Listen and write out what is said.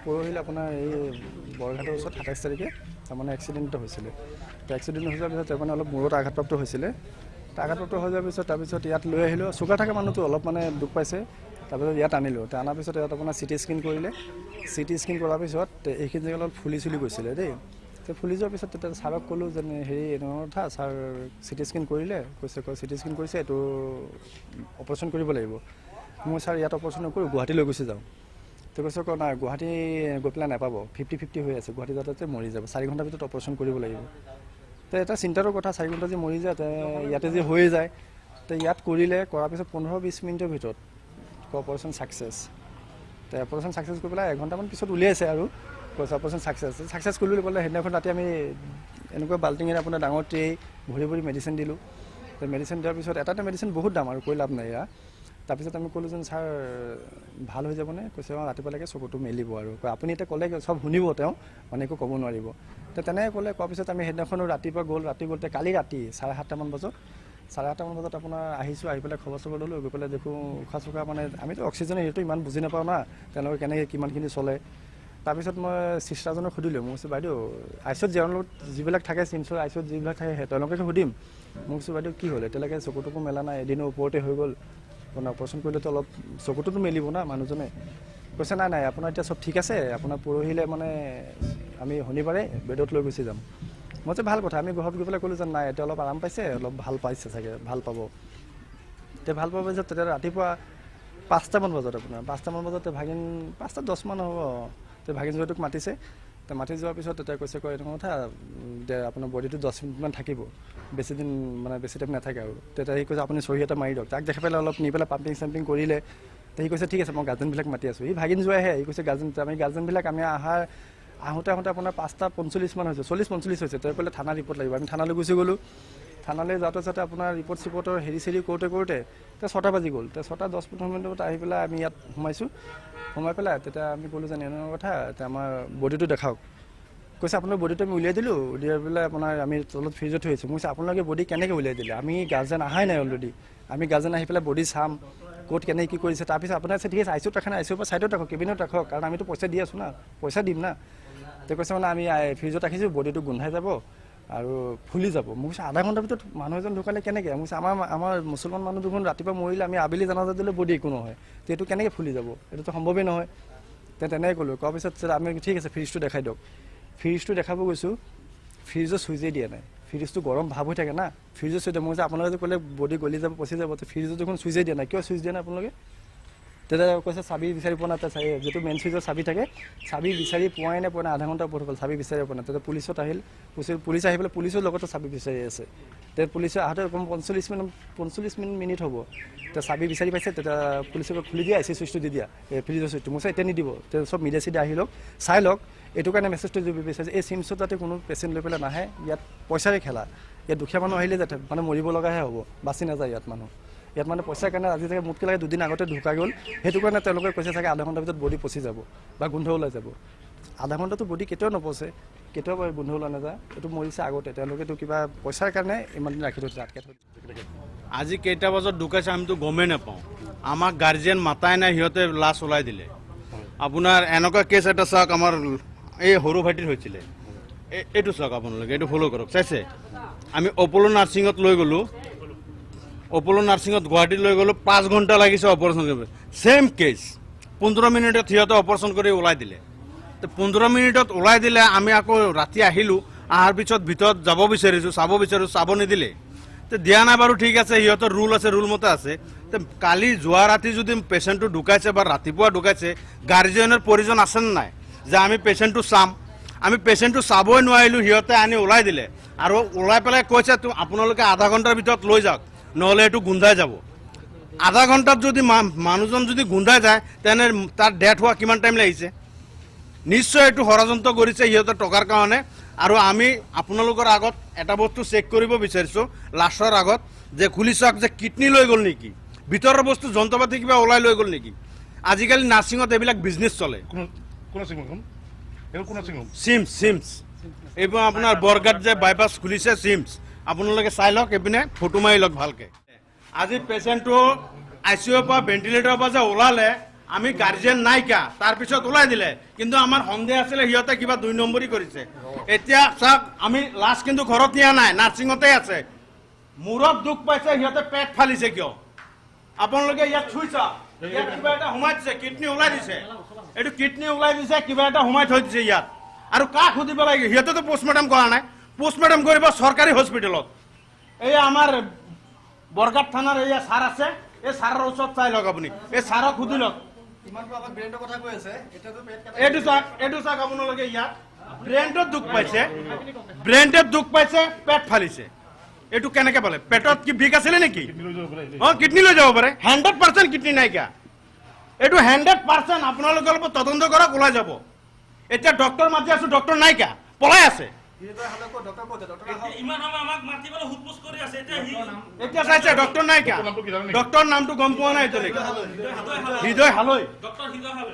পৰহিলে আপোনাৰ এই বৰঘাটৰ ওচৰত 27 তাৰিখে তাৰমানে এক্সিডেণ্ট এটা হৈছিলে। তো এক্সিডেণ্ট হৈ যোৱাৰ পিছত তেওঁ মানে অলপ মূৰত আঘাতপ্ৰাপ্ত হৈছিলে। তো আঘাতপ্ৰাপ্ত হৈ যোৱাৰ পিছত তাৰপিছত ইয়াত লৈ আহিলোঁ। চুগাৰ থকা মানুহটো অলপ মানে দুখ পাইছে। তাৰপিছত ইয়াত আনিলোঁ। তো অনাৰ পিছত ইয়াত আপোনাৰ চিটি স্কেন কৰিলে। চিটি স্কেন কৰাৰ পিছত এইখিনি জেগা অলপ ফুলি চুলি গৈছিলে দেই। তো ফুলি যোৱাৰ পিছত তেতিয়া ছাৰক ক'লোঁ যে হেৰি, এনেকুৱা কথা ছাৰ, চিটি স্কেন কৰিলে, কৈছে কয় চিটি স্কেন কৰিছে, এইটো অপাৰেশ্যন কৰিব লাগিব। মই ছাৰ ইয়াত অপাৰেশ্যন নকৰোঁ, গুৱাহাটী লৈ গুচি যাওঁ। তো কৈছে কয় নাই, গুৱাহাটী গৈ পেলাই নাপাব, 50-50 হৈ আছে, গুৱাহাটী যাওঁতে মৰি যাব, 4 ঘণ্টাৰ ভিতৰত অপাৰেশ্যন কৰিব লাগিব। তো এটা চিন্তাৰো কথা, 4 ঘণ্টা যে মৰি যায়, তে ইয়াতে যে হৈয়ে যায়। তো ইয়াত কৰিলে, কৰাৰ পিছত 15-20 মিনিটৰ ভিতৰত অপাৰেশ্যন ছাকচেছ। তো অপাৰেশ্যন ছাকচেছ কৰি পেলাই এঘণ্টামান পিছত উলিয়াইছে আৰু কৈছে অপাৰেশ্যন ছাকচেছ। ছাকচেছ কৰিলোঁ বুলি ক'লে। সেইদিনাখন ৰাতি আমি এনেকুৱা বাল্টিঙেৰে আপোনাৰ ডাঙৰ ট্ৰে ভৰি ভৰি মেডিচিন দিলোঁ। তো মেডিচিন দিয়াৰ পিছত এটা মেডিচিন বহুত দাম আৰু কৈ লাভ নাই এয়া। তাৰপিছত আমি ক'লোঁ যেন ছাৰ ভাল হৈ যাবনে? কৈছে অঁ, ৰাতিপুৱালৈকে চকুটো মেলিব আৰু কয় আপুনি এতিয়া ক'লে চব শুনিব, তেওঁ মানে একো ক'ব নোৱাৰিব। তো তেনেকৈ ক'লে। কোৱাৰ পিছত আমি সেইদিনাখনো ৰাতিপুৱা গ'ল, ৰাতি গ'ল। কালি ৰাতি 7:30মান বজাত আপোনাৰ আহিছোঁ। আহি পেলাই খবৰ চবৰ ল'লোঁ। গৈ পেলাই দেখোঁ উশাহ চুশাহ মানে আমিতো অক্সিজেনৰ হেৰিটো ইমান বুজি নাপাওঁ না, তেওঁলোকে কেনেকৈ কিমানখিনি চলে। তাৰপিছত মই চিষ্টাৰজনক সুধিলোঁ। মই কৈছোঁ বাইদেউ, আই চিইউত তেওঁলোক যিবিলাক থাকে, চিমছৰ আই চিইউত যিবিলাক থাকে, সেই তেওঁলোকে সুধিম। মই কৈছোঁ বাইদেউ, কি হ'ল, এতিয়ালৈকে চকুটোকো মেলা নাই, এদিনৰ ওপৰতে হৈ গ'ল, আপোনাৰ অপাৰেশ্যন কৰিলেতো অলপ চকুটোতো মেলিব না মানুহজনে। কৈছে নাই নাই, আপোনাৰ এতিয়া চব ঠিক আছে, আপোনাৰ পৰহিলে মানে আমি শনিবাৰে বেডত লৈ গুচি যাম। মই যে ভাল কথা। আমি ঘৰত গৈ পেলাই ক'লোঁ যে নাই, এতিয়া অলপ আৰাম পাইছে, অলপ ভাল পাইছে চাগে, ভাল পাব। এতিয়া ভাল পাব পিছত তেতিয়া ৰাতিপুৱা 5টামান বজাত, আপোনাৰ 5টামান বজাত ভাগিন, 5টা 10মান হ'ব, তে ভাগিন জোৱাইটোক মাতিছে। তে মাতি যোৱাৰ পিছত তেতিয়া কৈছে কয় এনেকুৱা কথা যে আপোনাৰ বডিটো 10 মিনিটমান থাকিব, বেছি দিন মানে বেছি টাইম নাথাকে আৰু। তেতিয়া সি কৈছে আপুনি চহী এটা মাৰি দিয়ক। তাক দেখি পেলাই অলপ নি পেলাই পাম্পিং চাম্পিং কৰিলে। তে সি কৈছে ঠিক আছে, মই গাৰ্জেনবিলাক মাতি আছোঁ। সি ভাগিন জোৱাইহে, সি কৈছে গাৰ্জেন, আমি গাৰ্জেনবিলাক আমি আহোঁতে আহোঁতে আপোনাৰ 5টা 45মান হৈছে, 40-45 হৈছে। তেওঁ ক'লে থানা ৰিপৰ্ট লাগিব। আমি থানালৈ গুচি গ'লোঁ। থানালৈ যাওঁতে যাওঁতে আপোনাৰ ৰিপৰ্ট চিপৰ্টৰ হেৰি চেৰি কৰোঁতে কৰোঁতে তেতিয়া 6টা বাজি গ'ল। তেতিয়া 6টা 10-15 মিনিটত আহি পেলাই আমি ইয়াত সোমাইছোঁ। সোমাই পেলাই তেতিয়া আমি ক'লোঁ যে এনেকুৱা কথা, এতিয়া আমাৰ বডিটো দেখাওক। কৈছে আপোনাৰ বডিটো আমি উলিয়াই দিলোঁ, উলিয়াই পেলাই আপোনাৰ আমি তলত ফ্ৰিজত থৈ আহিছোঁ। মই কৈছোঁ আপোনালোকে বডি কেনেকৈ উলিয়াই দিলে? আমি গাৰ্জেন অহাই নাই অলৰেডি। আমি গাৰ্জেন আহি পেলাই বডি চাম, ক'ত কেনেকৈ কি কৰিছে। তাৰপিছত আপোনাৰ ঠিক আছে, আই চিইউত ৰাখা নাই, আই চিইউৰ পৰা ছাইডত ৰাখক, কেবিনত ৰাখক, কাৰণ আমিতো পইচা দি আছোঁ না, পইচা দিম না। তেওঁ কৈছে মানে আমি ফ্ৰিজত ৰাখিছোঁ, বডিটো গোন্ধাই যাব আৰু ফুলি যাব। মই কৈছোঁ আধা ঘণ্টাৰ ভিতৰত মানুহ এজন ঢুকালে কেনেকৈ? মই কৈছোঁ আমাৰ মুছলমান মানুহ দেখোন ৰাতিপুৱা মৰিলে আমি আবেলি জানাজা দিলে বডি একো নহয়, তো এইটো কেনেকৈ ফুলি যাব? এইটোতো সম্ভৱেই নহয়। তেনেকৈ ক'লোঁ। কোৱাৰ পিছত আমি ঠিক আছে, ফ্ৰিজটো দেখাই দিয়ক। ফ্ৰিজটো দেখাব গৈছোঁ, ফ্ৰিজৰ চুইচেই দিয়া নাই। ফ্ৰিজটো গৰম ভাৱ হৈ থাকে না, ফ্ৰিজৰ চুইচ। মই কৈছোঁ আপোনালোকে ক'লে বডি গলি যাব, পচি যাব, তো ফ্ৰিজত দেখোন চুইচেই দিয়া নাই, কিয় চুইচ দিয়া নাই আপোনালোকে? তেতিয়া কৈছে চাবি বিচাৰি পোৱা নাই। যিটো মেইন চুইচৰ চাবি থাকে, চাবি বিচাৰি পোৱাই নাই, পোৱা নাই, আধা ঘণ্টা ওপৰত হ'ল, চাবি বিচাৰি পোৱা নাই। তেতিয়া পুলিচত আহিল, পুলিচ আহি পেলাই পুলিচৰ লগতে চাবি বিচাৰি আছে। তেতিয়া পুলিচে আহোঁতে কম 45 মিনিট হ'ব। তেতিয়া চাবি বিচাৰি পাইছে। তেতিয়া পুলিচে খুলি দিয়া, এ চি চুইচটো দি দিয়া, এই ফ্ৰিজৰ চুইচটো। মই এতিয়া নিদিব, তেতিয়া চব মিডিয়া চিডিয়া আহি লওক, চাই লওক। এইটো কাৰণে মেছেজটো দিব বিচাৰিছে, এই চিমছত যাতে কোনো পেচেণ্ট লৈ পেলাই নাহে। ইয়াত পইচাৰে খেলা, ইয়াত দুখীয়া মানুহ আহিলে যাতে মানে মৰিব লগাহে হ'ব, বাচি নাযায় ইয়াত মানুহ। ইয়াত মানে পইচাৰ কাৰণে আজি চাগে মোতকৈ লাগে দুদিন আগতে ঢুকাই গ'ল, সেইটো কাৰণে তেওঁলোকে কৈছে চাগে আধা ঘণ্টাৰ ভিতৰত বডি পচি যাব বা গোন্ধ ওলাই যাব। আধা ঘণ্টাটো বডি কেতিয়াও নপচে, কেতিয়াও গোন্ধ ওলাই নাযায়। এইটো মৰিছে আগতে, তেওঁলোকেতো কিবা পইচাৰ কাৰণে ইমান দিন ৰাখি থৈছে, আটকাই থৈ। আজি কেইটা বজাত ঢুকাইছে আমিতো গমেই নাপাওঁ। আমাক গাৰ্জিয়ান মাতাই নাই, সিহঁতে লাছ ওলাই দিলে। আপোনাৰ এনেকুৱা কেছ এটা চাওক, আমাৰ এই সৰু ভাইটিৰ হৈছিলে। এইটো চাওক আপোনালোকে, এইটো ফ'ল' কৰক। চাইছে, আমি অপ'ল' নাৰ্ছিঙত লৈ গ'লোঁ, অপ'ল' নাৰ্ছিঙত গুৱাহাটীত লৈ গ'লোঁ, 5 ঘণ্টা লাগিছে অপাৰেশ্যন কৰিব। ছেম কেছ, 15 মিনিটত সিহঁতে অপাৰেশ্যন কৰি ওলাই দিলে। তো 15 মিনিটত ওলাই দিলে, আমি আকৌ ৰাতি আহিলোঁ। অহাৰ পিছত ভিতৰত যাব বিচাৰিছোঁ, চাব বিচাৰিছোঁ, চাব নিদিলে। তো দিয়া নাই বাৰু, ঠিক আছে, সিহঁতৰ ৰুল আছে, ৰুল মতে আছে। তো কালি যোৱা ৰাতি যদি পেচেণ্টটো ঢুকাইছে বা ৰাতিপুৱা ঢুকাইছে, গাৰ্জিয়ানৰ প্ৰয়োজন আছেনে নাই যে আমি পেচেণ্টটো চাম? আমি পেচেণ্টটো চাবই নোৱাৰিলোঁ, সিহঁতে আনি ওলাই দিলে আৰু ওলাই পেলাই কৈছে আপোনালোকে আধা ঘণ্টাৰ ভিতৰত লৈ যাওক, নহ'লে এইটো গোন্ধাই যাব। আধা ঘণ্টাত যদি মানুহজন যদি গোন্ধাই যায়, তেনে তাৰ ডেথ হোৱা কিমান টাইম লাগিছে? নিশ্চয় এইটো ষড়যন্ত্ৰ কৰিছে সিহঁতে টকাৰ কাৰণে। আৰু আমি আপোনালোকৰ আগত এটা বস্তু চেক কৰিব বিচাৰিছোঁ লাষ্টৰ আগত যে খুলি চাওক যে কিডনী লৈ গ'ল নেকি, ভিতৰৰ বস্তু যন্ত্ৰ পাতি কিবা ওলাই লৈ গ'ল নেকি। আজিকালি নাৰ্ছিঙত এইবিলাক বিজনেছ চলে। কোন নাৰ্ছিং হোম এখন? কোন নাৰ্ছিং হোম? Seems, seems. এইবোৰ আপোনাৰ বৰঘাট যে বাইপাছ খুলিছে চিমছ, আপোনালোকে চাই লওক, এইপিনে ফটো মাৰি লওক ভালকে। আজি পেচেণ্টটো I C ইউৰ পৰা, ভেণ্টিলেটৰৰ পৰা যে ওলালে, আমি গাৰ্জেন নাইকিয়া, তাৰপিছত ওলাই দিলে। কিন্তু আমাৰ সন্দেহ আছিলে সিহঁতে কিবা দুই নম্বৰী কৰিছে। এতিয়া চাওক, আমি লাশ কিন্তু ঘৰত নিয়া নাই, নাৰ্ছিঙতে আছে। মূৰত দুখ পাইছে, সিহঁতে পেট ফালিছে কিয়? আপোনালোকে ইয়াত চুই চাওক, ইয়াত কিবা এটা সোমাই দিছে, কিডনী ওলাই দিছে। এইটো কিডনী ওলাই দিছে, কিবা এটা সোমাই থৈ দিছে ইয়াত। আৰু কাক সুধিব লাগিব? সিহঁতেতো পষ্টমৰ্টম কৰা নাই। পষ্টমৰ্টম কৰিব চৰকাৰী হস্পিটেলত। এই আমাৰ বৰঘাট থানাৰ এয়া ছাৰ আছে, এই ছাৰৰ ওচৰত চাই লওক আপুনি, এই ছাৰক সুধি লওক। এইটো চাওক, এইটো চাওক আপোনালোকে, ইয়াত ব্ৰেইনটোত দুখ পাইছে, ব্ৰেইনটোত দুখ পাইছে, পেট ফালিছে। এইটো কেনেকে পালে? পেটত কি বিষ আছিলে নেকি? লৈ যাব পাৰে। অ, কিডনী লৈ যাব পাৰে। 100% কিডনী নাইকিয়া। এইটো 100%। আপোনালোকে অলপ তদন্ত কৰক, ওলাই যাব। এতিয়া ডক্টৰ মাতি আছো, ডক্টৰ নাইকিয়া, পলাই আছে। ইমান সময় আমাক মাতি পেলাই সোধ পোছ কৰি আছে, এতিয়া সি এতিয়া চাইছে, ডক্টৰ নাইকিয়া। ডক্টৰ নামটো কি জানে নেকি? ডক্টৰ নামটো গম পোৱা নাই এতিয়ালৈকে। হৃদয় হালৈ। ডক্টৰ হৃদয় হালৈ।